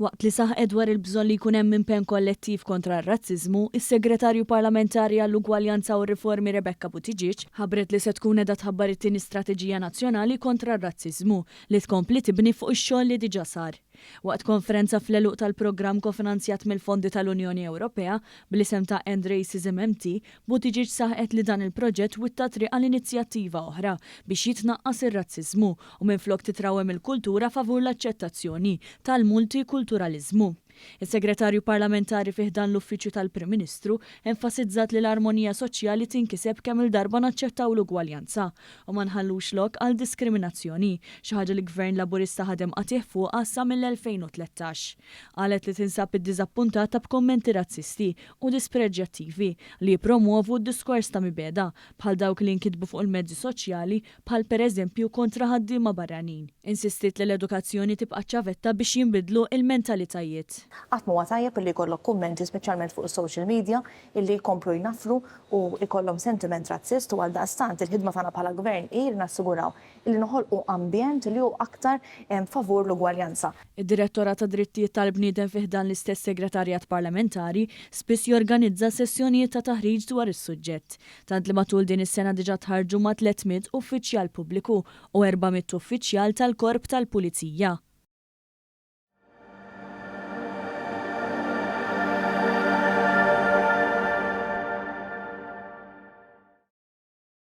Waqt li saħqet dwar il-bżonn li jkun hemm impenn kollettiv kontra r-razziżmu, is-Segretarju Parlamentari għall-Ugwaljanza u r-Riformi Rebecca Buttigieg ħabbret li se tkun qiegħda tħabbar it-tieni strateġija nazzjonali kontra r-razziżmu li tkompli tibni fuq ix-xogħol li diġà sar. Waqt konferenza fl-għeluq tal-programm kofinanzjat mill-fondi tal-Unjoni Ewropea bl-isem ta' End Racism MT, Buttigieg saħqet li dan il-proġett witta triq għal inizjattiva oħra biex jitnaqqas ir-razziżmu u minflok titrawwem il-kultura favur l-aċċettazzjoni tal-multikulturaliżmu. Is-Segretarju Parlamentari fi ħdan l-Uffiċċju tal-Prim Ministru enfasizzat li l-armonija soċjali tinkiseb kemm-il darba naċċettaw l-ugwaljanza u ma nħallux lok għal diskriminazzjoni, xi ħaġa li Gvern Laburista ħadem qatigħ fuqha sa mill-2013. Qalet li tinsab iddiżappuntata b'kummenti razzisti u dispreġjattivi li jippromwovu d-diskors ta' mibegħda, bħal dawk li nkitbu fuq il-mezzi soċjali bħal pereżempju kontra ħaddiema barranin. Insistiet li l-edukazzjoni tibqa' ċ-ċavetta biex jinbidlu l-mentalitajiet. Qatt m'huwa tajjeb illi jkollok kummenti speċjalment fuq is-social media illi jkomplu jnaffru u jkollhom sentiment razzist u għaldaqstant il-ħidma tagħna bħala Gvern hi li nassiguraw illi noħolqu ambjent li hu aktar favur l-ugwaljanza. Id-Direttorat għad-Drittijiet tal-Bniedem fi ħdan l-istess Segretarjat Parlamentari spiss jorganizza sessjonijiet ta' taħriġ dwar is-suġġett, tant li matul din is-sena diġà tħarrġu ma' 300 uffiċjal pubbliku u 400 uffiċjal tal-Korp tal-Pulizija.